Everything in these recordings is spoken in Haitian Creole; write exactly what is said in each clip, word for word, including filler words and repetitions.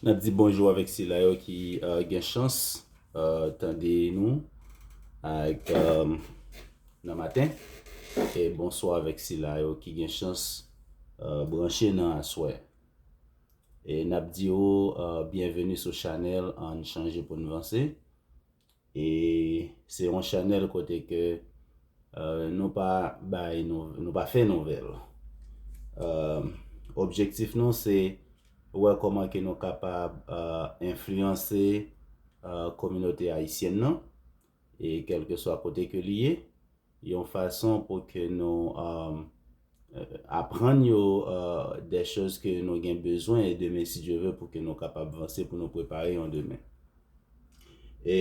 N ap di bonjou avèk sila yo ki, euh, gen chans, euh, tande nou ak, euh, nan maten. E bonswa avèk sila yo ki gen chans, euh, branche nan aswè. E n ap di w, euh, byenveni sou chanèl Ann Chanje Pou N Vanse. E se yon chanèl kote ke, euh, nou pa bay nou, nou pa fè nouvèl. Euh, objektif nou se wè kòman ke nou kapab, euh, enfliyanse, euh, kominote ayisyèn nan, e kèlkeswa kote ke li ye, yon fason pou ke nou, euh, euh, aprann yo, euh, des choses ke nou gen bezwen e demen, si Dye vle, pou ke nou kapab vanse, pou nou prepare yon demen. E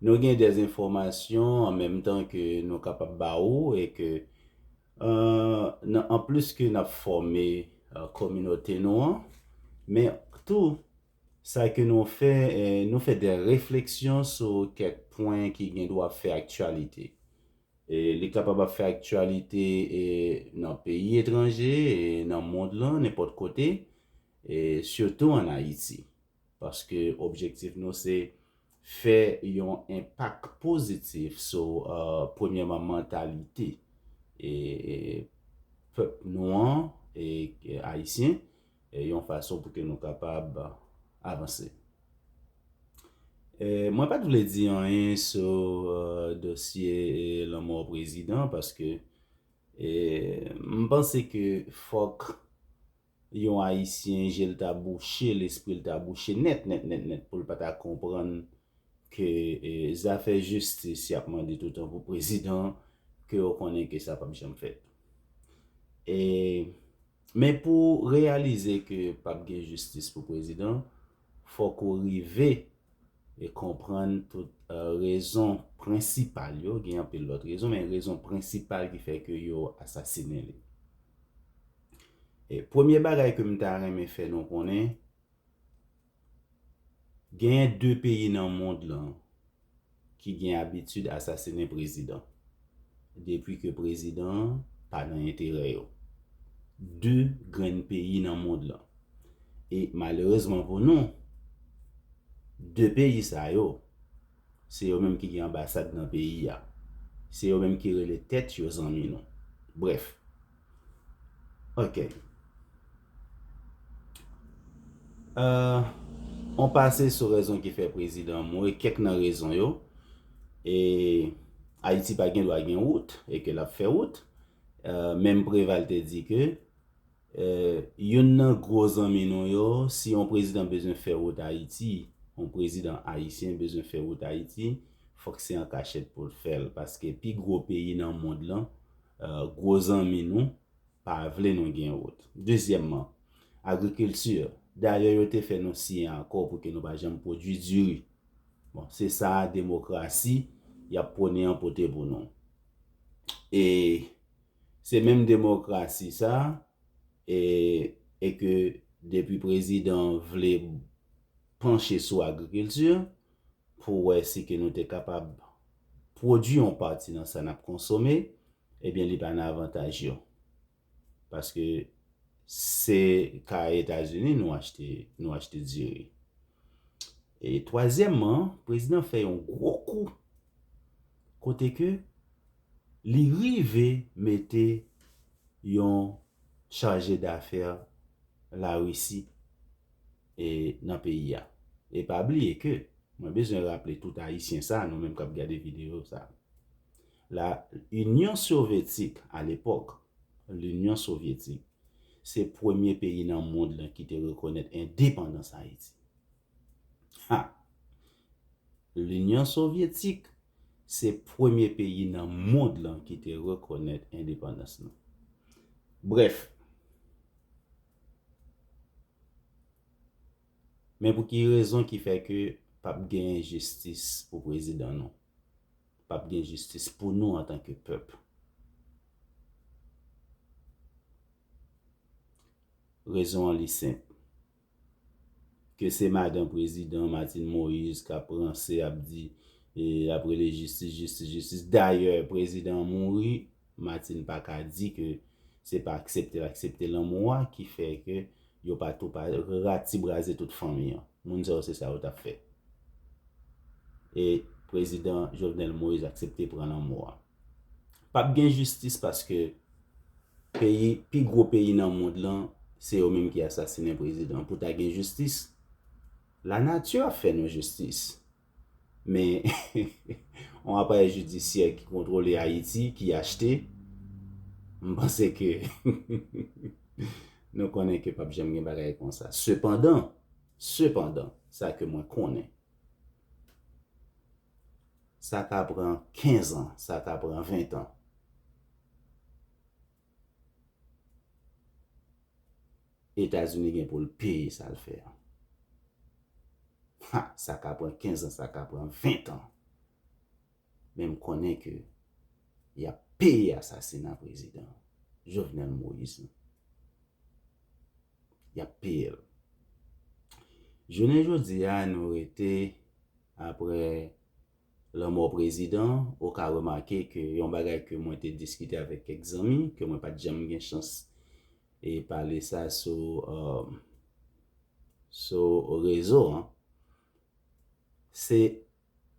nou gen des enfòmasyon an menm tan ke nou kapab ba ou e ke, euh, nan, anplis ke n ap fòme, euh, kominote nou an, men tou, sa ke nou fè, eh, nou fè de refleksyon sou kèk pwen ki gen dwa fè aktyalite. E li kapab ap fè aktyalite, e nan peyi etranje, e nan mond lan, nenpòt kote, e sitou ann Ayiti. Paske objektif nou se fè yon enpak pozitif sou, euh, premyèman, mantalite, e, e pèp nou an, e, e ayisyen, e yon fason pou ke nou kapab avanse. E mwen pa t vle di anyen sou, euh, dosye, e lanmò prezidan, paske, e m panse ke fòk yon ayisyen, je l ta bouche, lespri l ta bouche nèt, nèt, nèt, nèt, pou l pa ta konprann ke, e, zafè jistis y ap mande toutan pou prezidan, ke yo konnen ke sa p ap janm fèt. E, men pou reyalize ke p ap gen jistis pou prezidan, fòk ou rive e konprann tout, euh, rezon prensipal yo, gen anpil lòt rezon, men rezon prensipal ki fè ke yo asasinen li. E premye bagay ke m ta renmen fè nou konnen, genyen de peyi nan mond lan ki gen abitid asasinen prezidan. Depi ke prezidan an pa nan enterè yo. De grenn peyi nan mond lan. E malerezman pou nou, de peyi sa yo, se yo menm ki gen anbasad nan peyi a. Se yo menm ki rele tèt yo zanmi nou. Brèf. Ok. Euh, on pase sou rezon ki fè prezidan an mouri, kèk nan rezon yo. E Ayiti pa gen dwa gen wout, e ke l ap fè wout. Euh, menm Preval te di ke, euh, youn nan gwo zanmi nou yo, si yon prezidan bezwen fè wout Ayiti, yon prezidan ayisyen bezwen fè wout Ayiti, fòk se an kachèt pou l fè l, paske pi gwo peyi nan mond lan, euh, gwo zanmi nou, pa vle nou gen wout. Dezyèmman, agrikilti. Dayè, yo te fè nou siyen akò pou ke nou pa janm pwodui diri. Bon, se sa demokrasi y ap pwone an pote pou nou. E se menm demokrasi sa, e, e ke depi prezidan vle panche sou agrikilti, pou wè si ke nou te kapab pwodui yon pati nan sa n ap konsome, ebyen, li pa nan avantaj yo. Paske se ka Etazini nou achte, nou achte diri. E twazyèmman, prezidan fè yon gwo kou kote ke li rive mete yon chaje dafè Larisi, e, nan peyi a. E pa bliye ke, mwen bezwen raple tout Ayisyen sa, nou menm k ap gade videyo sa. La Union Soviétique, à l'époque, Linyon Sovyétik, se premye peyi nan mond lan ki te rekonèt endepandans Ayiti. Ha! Linyon Sovyetik se premye peyi nan mond lan ki te rekonèt endepandans nou. Brèf, men pou ki rezon ki fè ke p ap gen jistis pou prezidan nou? P ap gen jistis pou nou antanke pèp? Rezon an li senp. Ke se madan prezidan Martine Moïse k ap ranse, ap di, e, ap rele jistis, jistis, jistis. Dayè, prezidan an mouri, Martine pa ka di ke se pa aksepte l aksepte lanmò a ki fè ke yo pa tou pa ratibraze tout fanmi an. Moun sa yo se sa yo t ap fè. E prezidan Jovenel Moïse aksepte pran lanmò a. P ap gen jistis paske peyi, pi gwo peyi nan mond lan, se yo menm ki asasinen prezidan. Pou ta gen jistis, lanati ap fè nou jistis. Men, yon aparèy jidisyè ki kontwole Ayiti, ki achte, m panse ke nou konnen ke p ap janm gen bagay konsa. Sepandan, sepandan, sa ke mwen konnen, sa ka pran kenz an, sa ka pran ven an. Etazini gen pou l peye sa l fè a. Ha, sa ka pran kenz an, sa ka pran ven an. Men m konnen ke y ap peye asasina prezidan Jovenel Moïse lan. Y ap peye l. Jounen jodi a, nou rete apre lanmò prezidan, ou ka remake ke yon bagay ke mwen te diskite avèk kèk zanmi, ke mwen pa t janm gen chans e pale sa sou, euh, sou rezo an, se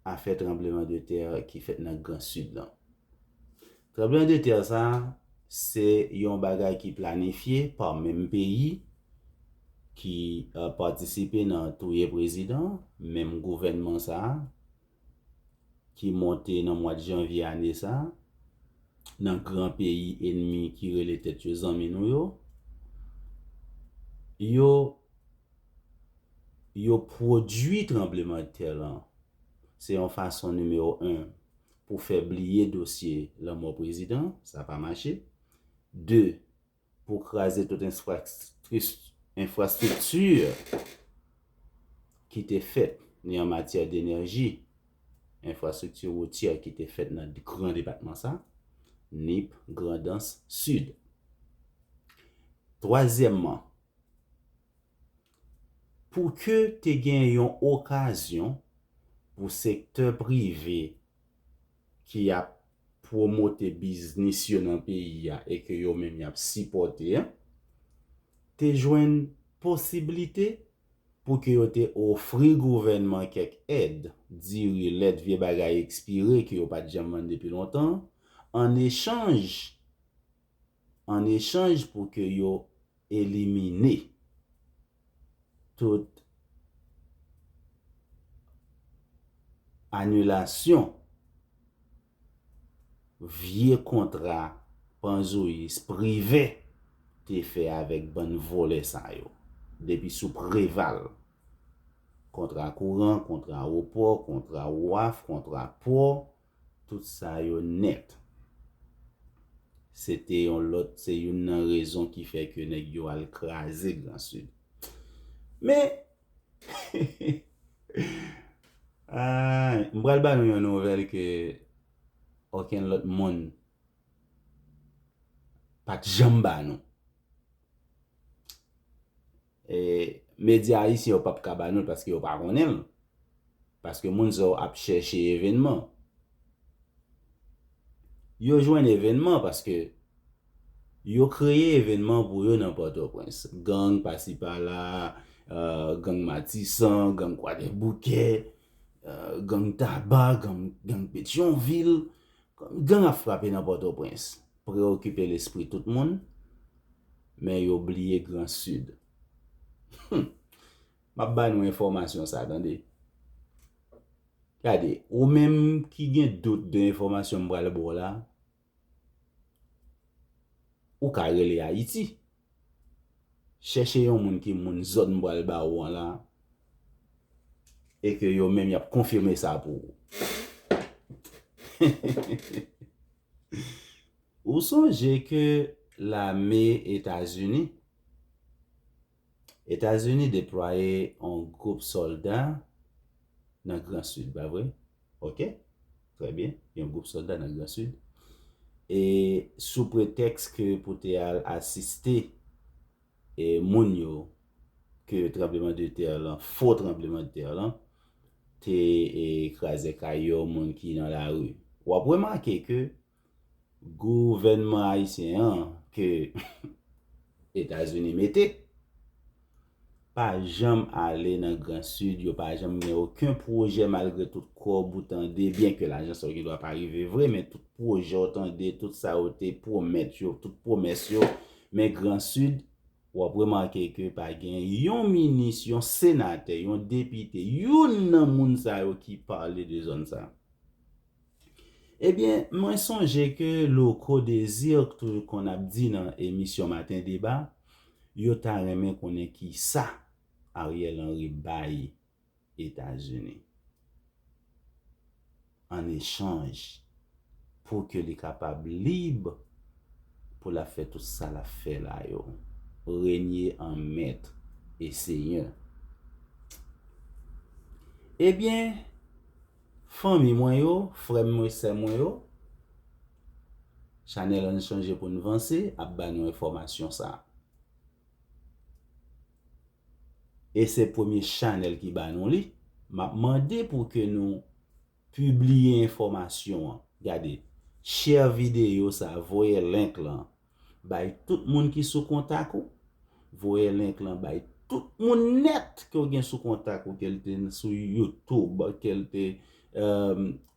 afè tranbleman de tè ki fèt nan Gran Sid lan. Tranbleman de tè sa, se yon bagay ki planifye pa menm peyi ki, euh, patisipe nan touye prezidan, menm gouvènman sa, ki monte nan mwa janvye ane sa, nan gran peyi enmi ki rele tèt yo zanmi nou yo, yo, yo pwodui tranbleman de tè lan. Se yon fason nimewo en pou fè bliye dosye lanmò prezidan, sa pa mache. De, pou kraze tout enfrastris-, enfrastrikti ki te fèt, ni an matyè denèji, enfrastrikti woutyè ki te fèt nan gran depatman sa, Nip, Grandans, Sid. Twazyèmman, pou ke te gen yon okazyon pou sektè prive ki ap pwomote biznis yo nan peyi a e ke yo menm y ap sipòte a, te jwenn posiblite pou ke yo te ofri gouvènman kèk èd, diri, lèt, vye bagay ekspire ke yo pa t janm vann depi lontan, an echanj, an echanj pou ke yo elimine tout anilasyon vye kontra panzouyis Privè te fè avèk bann vòlè sa yo, depi sou Preval. Kontra kouran, kontra awopò, kontra waf, kontra pò, tout sa yo nèt. Se te yon lòt, se youn nan rezon ki fè ke nèg yo al kraze Gran Sid. Men, ay, m pral ba nou yon nouvèl ke okenn lòt moun pa t janm ba nou. E, medya ayisyen yo p ap ka ba nou l paske yo pa konnen l. Paske moun sa yo ap chèche evènman. Yo jwenn evènman paske yo kreye evènman pou yo nan Pòtoprens. Gang pasi pala, euh, gang Matisan, gang Kwadèboukè, euh, gang Taba, gang, gang Petyonvil. Gang ap frape nan Pòtoprens. Preokipe lespri tout moun, men yo bliye Gran Sid. Hmm. M ap ba nou enfòmasyon sa, tande. Gade, ou menm ki gen dout de enfòmasyon m pral ba w la, ou ka rele Ayiti. Chèche yon moun ki moun zòn m pral ba ou an la, e ke yo menm y ap konfime sa pou ou. Ou sonje ke lame Etazini, Etazini deplwaye yon gwoup sòlda nan Gran Sid, pa vre? Ok? Trè byen. Yon gwoup sòlda nan Gran Sid. E sou pretèks ke pou te al asiste, e, moun yo ke tranbleman de tè lan, fo tranbleman de tè lan, te, e, kraze kay yo, moun ki nan lari. W ap remake ke gouvènman ayisyen an ke Etazini mete, pa janm ale nan Gran Sid, yo pa janm gen okenn pwojè malgre tout kòb ou tande, byen ke lajan sa yo gen dwa pa rive vre, men tout pwojè w tande, tout sa yo te pwomèt yo, tout pwomès yo, men Gran Sid, w ap remake ke pa gen yon minis, yon senatè, yon depite, youn nan moun sa yo ki pale de zòn sa. Ebyen, mwen sonje ke Loco Désir toujou konn ap di nan emisyon Maten Deba, yo ta renmen konnen kisa Ariel Henry bay Etazini an echanj pou ke li kapab lib pou l ap fè tout sa l ap fè la yo. Renye an mèt e seyè. Ebyen, fanmi mwen yo, frè mwen, sè mwen yo, chanèl Ann Chanje pou n vanse ap ba nou enfòmasyon sa a. E se premye chanèl ki ba nou li. M ap mande pou ke nou pibliye enfòmasyon an. Gade, share videyo sa, voye link lan. Bay tout moun ki sou kontak ou. Voye link lan bay tout moun nèt ke w gen sou kontak ou, ke l te sou YouTube, ke l te um,